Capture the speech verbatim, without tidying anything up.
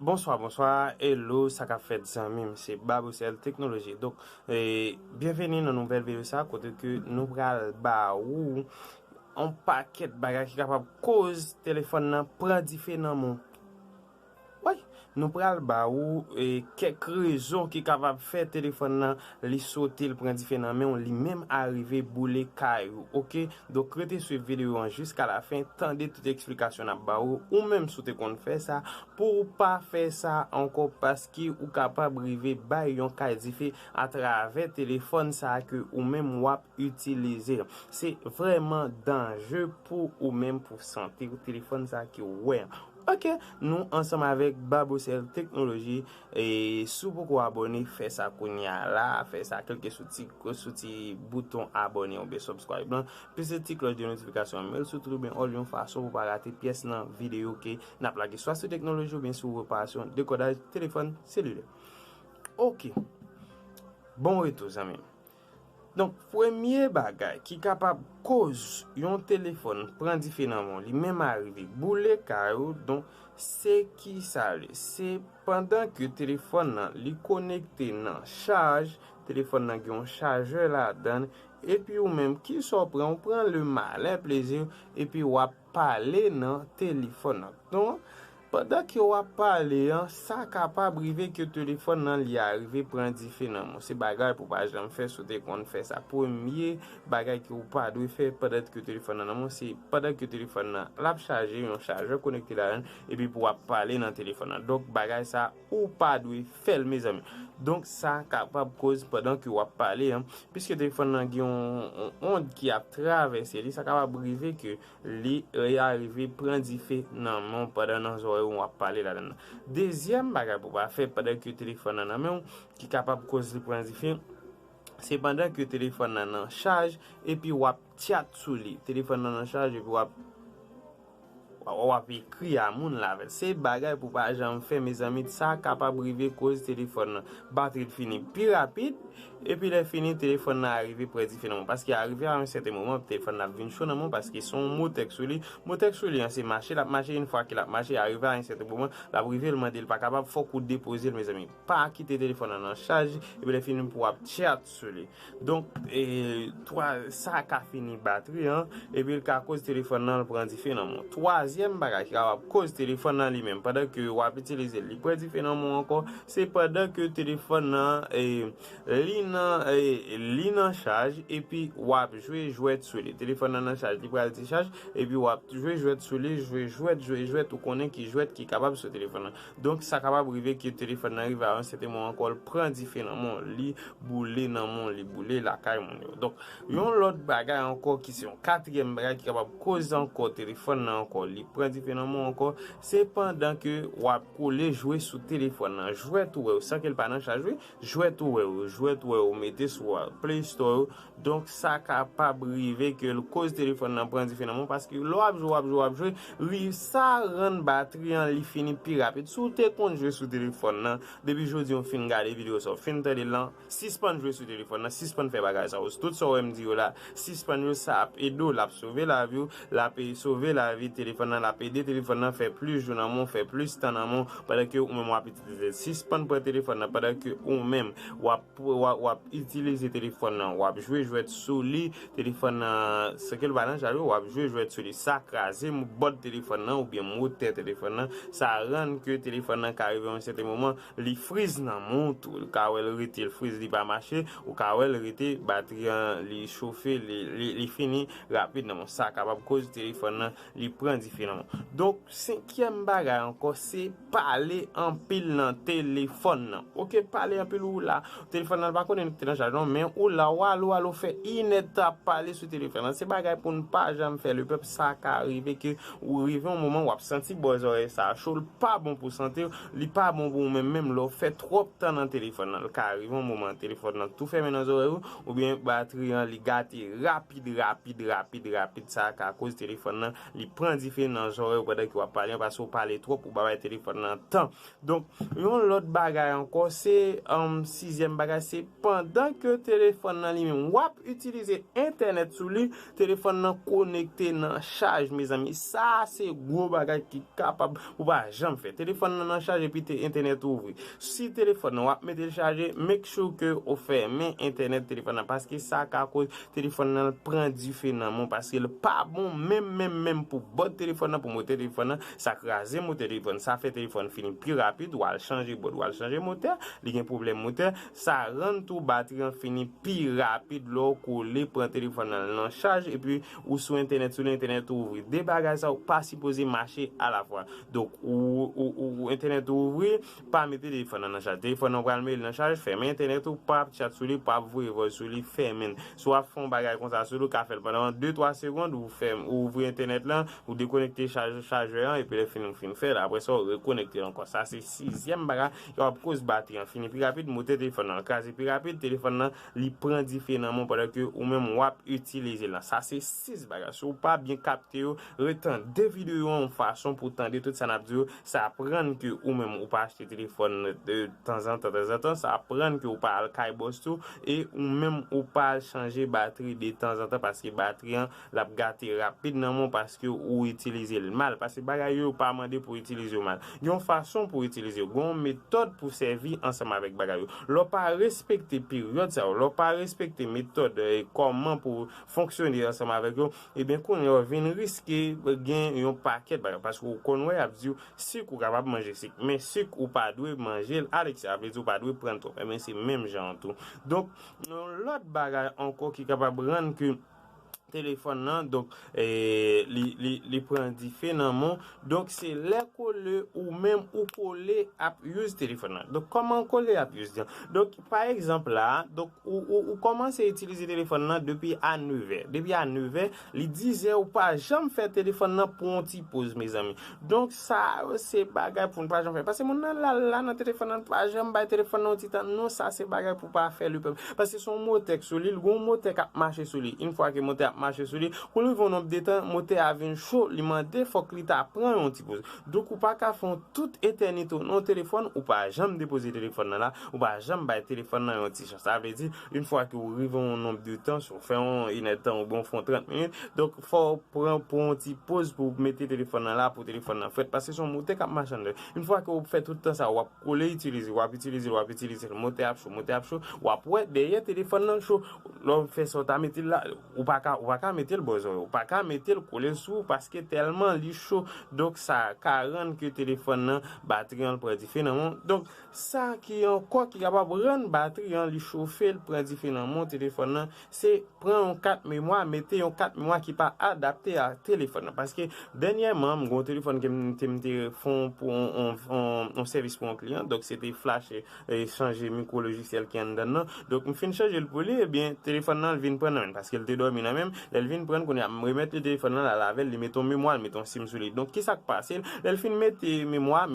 Bonswa, bonswa, hello, sa k ap fèt zanmi m, se Babosel Teknoloji. Donk, e, byenveni nan nouvèl videyo sa, kote ke nou pral ba ou yon pakèt bagay ki kapab koz telefòn nan pran dife nan men w. Wi, nou pral ba ou, e, kèk rezon ki kapab fè telefòn nan li sote, l pran dife nan men w, li menm arive boule kay ou, oke? Donk, rete swiv videyo an jiska lafen, tande tout eksplikasyon n ap ba ou, ou menm si w te konn fè sa, pou w pa fè sa ankò, paske ou kapab rive bay yon kay dife atravè telefòn sa a ke ou menm w ap itilize. Se vrèman danje pou ou menm, pou sante w, telefòn sa a ke w wè an. Oke, nou ansanm avèk Babosel Teknoloji, e si w poko abòne, fè sa kounye a la, fè sa, klike sou ti, sou ti bouton abòne oubyen subscribe lan, peze ti klòch de notifikasyon an, mete l sou tout oubyen all yon fason pou w pa rate pyès nan videyo ke n ap lage, swa sou teknoloji oubyen sou reparasyon, dekodaj telefòn selilè. Oke. Bon retou, zanmi m. Donk, premye bagay ki kapab koz yon telefòn pran dife nan men w, li menm arive boule kay ou, donk, se ki sa l ye? Se pandan ke telefòn nan li konekte nan chaj, telefòn nan gen yon chajè ladan l, epi ou menm, kisa w pran? Ou pran le malen plezi w, epi w ap pale nan telefòn nan. Donk, pandan ke w ap pale an, sa kapab rive ke telefòn nan li arive pran dife nan men w. Se bagay pou w pa janm fè, si w te konn fè sa. Premye bagay ke w pa dwe fè pandan ke telefòn nan nan men w, se pandan ke telefòn nan l ap chaje, yon chajè konekte ladan l, epi pou w ap pale nan telefòn nan. Donk, bagay sa, ou pa dwe fè l, mezanmi. Donk, sa kapab koz pandan ke w ap pale an, piske telefòn nan gen yon, yon ond ki ap travèse li, sa kapab rive ke li, e, arive pran dife nan men w pandan nan zòrèy ou w ap pale ladan l. Dezyèm bagay pou w pa fè pandan ke telefòn nan nan men w, ki kapab koz li pran dife, se pandan ke telefòn nan nan chaj, epi w ap tchat sou li. Telefòn nan nan chaj, epi w ap, w ap ekri a moun la avè l. Se bagay pou w pa janm fè, mezanmi, sa kapab rive koz telefòn nan batri l fini pi rapid, epi lè fini, telefòn nan arive pran dife nan men w. Paske arive a yon sèten moman, telefòn nan ap vin cho nan men w, paske se yon motè k sou li. Motè k sou li an, se mache l ap mache, yon fwa ke l ap mache, arive a yon sèten moman, l ap rive, l mande l pa kapab, fòk ou depoze l, mezanmi. Pa kite telefòn nan nan chaj, epi lè fini pou w ap tchat sou li. Donk, e, twa, sa ka fini batri an, epi l ka koz telefòn nan l pran dife nan men w. Twazyèm bagay ki kapab koz telefòn nan li menm, pandan ke w ap itilize l, li pran dife nan men w ankò, se pandan ke telefòn nan, e, li nan, e, li nan chaj, epi w ap jwe jwèt sou li. Telefòn nan nan chaj, li pral dichaj, epi w ap jwe jwèt sou li, jwe jwèt, jwe jwèt, ou konnen ki jwèt ki kapab sou telefòn nan. Donk, sa kapab rive ke telefòn nan rive a yon sèten moman ankò, l pran dife nan men w, li boule nan men w, li boule lakay moun yo. Donk, yon lòt bagay ankò ki se yon katriyèm bagay ki kapab koz ankò telefòn nan ankò, li pran dife nan men w ankò, se pandan ke w ap kole jwe sou telefòn nan. Jwèt ou wè yo, san ke l pa nan chaj, wi, jwèt ou wè yo, jwèt ou wè yo, ou mete sou, a, Play Store yo. Donk, sa kapab rive ke l koz telefòn nan pran dife nan men w, paske lè w ap jwe, w ap jwe, w ap jwe, ri, sa rann batri an li fini pi rapid. Si w te konn jwe sou telefòn nan, depi jodi w fin gade videyo sa, w fin tande l lan, sispann jwe sou telefòn nan, sispann fè bagay sa yo. Tout sa w wè m di yo la, sispann yo, sa ap ede w, l ap sove lavi w, l ap, e, sove lavi telefòn nan, l ap ede telefòn nan fè plis jou nan men w, fè plis tan nan men w, pandan ke ou menm w ap itilize l. Sispann pran telefòn nan pandan ke ou menm w ap, w ap, w ap itilize telefòn nan, w ap jwe jwèt sou li, telefòn nan, san ke l pa nan chaj, w ap jwe jwèt sou li. Sa kraze m-, bòd telefòn nan oubyen motè telefòn nan, sa rann ke telefòn nan ka rive yon sèten moman, li friz nan men w tou. Ou ka wè l rete, l friz, li pa mache. Ou ka wè l rete, batri an, li chofe, li, li, li fini rapid nan men w. Sa kapab koz telefòn nan, li pran dife nan men w. Donk, senkyèm bagay ankò, se pale anpil nan telefòn nan. Oke, pale anpil ou la. Telefòn nan pa konekte nan chaj non, men ou la, w alo, alo, fè inèdtan ap pale sou telefòn nan. Se bagay pou n pa janm fè, lepèp, sa ka rive ke ou rive yon moman, w ap santi bò zòrèy sa cho, l pa bon pou sante w, li pa bon pou ou menm, menm lè w fè twòp tan nan telefòn nan. L ka rive yon moman, telefòn nan tou fèmen nan zòrèy ou, oubyen batri an, li gate rapid, rapid, rapid, rapid. Sa ka koz telefòn nan, li pran dife nan zòrèy ou pandan ke w ap pale an, paske w pale twòp, ou pa bay telefòn nan tan. Donk, yon lòt bagay ankò, se, um, sizyèm bagay, se pandan ke telefòn nan li menm, w ap itilize entènèt sou li, telefòn nan konekte nan chaj, mezanmi. Sa se gwo bagay ki kapab ou pa janm fè. Telefòn nan nan chaj epi te entènèt ou ouvri. Si telefòn nan w ap mete l chaje, make sure ke ou fèmen entènèt telefòn nan, paske sa ka koz telefòn nan pran dife nan men w, paske l pa bon menm, menm, menm pou bòd telefòn nan, pou motè telefòn nan, sa kraze motè telefòn, sa fè telefòn fini pi rapid, w al chanje bòd, w al chanje motè, li gen pwoblèm motè, sa rann tou batri an fini pi rapid lè w kole pran telefòn nan nan chaj, epi ou sou entènèt, sou entènèt ou ouvri. De bagay sa ou pa sipoze mache alafwa. Donk, ou, ou, ou, ou entènèt ou ouvri, pa mete telefòn nan nan chaj. Telefòn nan pral mete nan chaj, fèmen entènèt ou, pa ap chat sou li, pa ap voye vòs sou li, fèmen l. Si w ap fè yon bagay konsa sou li, ou ka fè l pandan de, twa segonn, ou fèm, ou ouvri entènèt lan, ou dekonekte chaj, chajè an, epi lè fini, ou fin fè l. Apre sa, ou rekonekte l ankò. Sa se sizyèm bagay ki ap koz batri an fini pi rapid, motè telefòn nan kraze pi rapid, telefòn nan li pran dife nan men w pandan ke ou menm w ap itilize l lan. Sa se sis bagay. Si w pa byen kapte yo, retande videyo an yon fason pou w tande tout sa n ap di yo. Sa aprann ke ou menm ou pa achte telefòn de tanzantan, tanzantan. Sa aprann ke ou pa al kay bòs tou e ou menm ou pa al chanje batri de tanzantan paske batri an l ap gate rapid nan men w paske ou itilize l mal. Paske bagay yo, yo pa mande pou w itilize yo mal. Gen yon fason pou w itilize yo. Gen yon metòd pou w sèvi ansanm avèk bagay yo. Lè w pa respekte peryòd sa yo, lè w pa respekte metòd, eh, kòman pou w fonksyone ansanm avèk yo, ebyen, kounye a w vin riske gen yon pakèt bagay. Paske w konn wè y ap di w sik ou kapab manje sik, men sik ou pa dwe manje l aleksè, sa vle di w pa dwe pran l twòp. Ebyen, se menm jan an tou. Donk, yon lòt bagay ankò ki kapab rann ke telefòn nan, donk, eh, li, li, li pran dife nan men w. Donk, se lè kole ou menm ou kole ap use telefòn nan. Donk, kòman kole ap use li an? Donk, pa egzanp la, donk, ou, ou, ou kòmanse itilize telefòn nan depi a nevè. Depi a nevè, li dizè, ou pa janm fè telefòn nan pran yon ti poz, mezanmi. Donk, sa yo se bagay pou n pa janm fè. Paske moun nan la, la nan telefòn nan, pa janm bay telefòn nan yon ti tan. Non, sa se bagay pou pa fè, lepèp. Paske se yon motè k sou li, l gen yon motè k ap mache sou li. Yon fwa ke motè ap mache sou li, kou l rive yon nonb de tan, motè a vin cho, li mande fòk li ta pran yon ti poz. Donk, ou pa ka fè yon tout etènite w nan yon telefòn, ou pa janm depoze telefòn nan la, ou pa janm bay telefòn nan yon ti chans. Sa vle di, yon fwa ke ou rive yon nonb de tan, si w fè yon inèdtan oubyen w fè yon trant minit, donk, fò w pran pou yon ti poz pou w mete telefòn nan la, pou telefòn nan frèt, paske se yon motè k ap mache anndan. Yon fwa ke w fè tout tan sa, w ap kole itilize, w ap itilize, w ap itilize, motè ap cho, motè ap cho, w ap wè dèyè telefòn nan cho. Lè w fè sa, w ta mete l la, ou pa ka, ou pa ka mete l bò zòrèy, ou pa ka mete l kole sou ou, paske tèlman li cho. Donk, sa ka rann ke telefòn nan, batri an pran dife nan men w. Donk, sa ki ankò ki kapab rann batri an li chofe, l pran dife nan men w, telefòn nan, se pran yon kat memwa, mete yon kat memwa ki pa adapte a telefòn nan. Paske dènyèman, m gen yon telefòn ke m te, m te fè yon, pou yon, yon, yon, yon sèvis pou yon kliyan. Donk, se te flash, e, chanje mikwo lojisyèl ki anndan l nan. Donk, m fin chanje l pou li, ebyen, telefòn nan, l vin pran nan men l, paske l te dòmi nan men m. Lè l vin pran, kounye a, m remèt li telefòn nan, l al avè l, li mete yon memwa, l mete yon sim sou li. Donk, ki sa k pase l? Lè l fin mete memwa,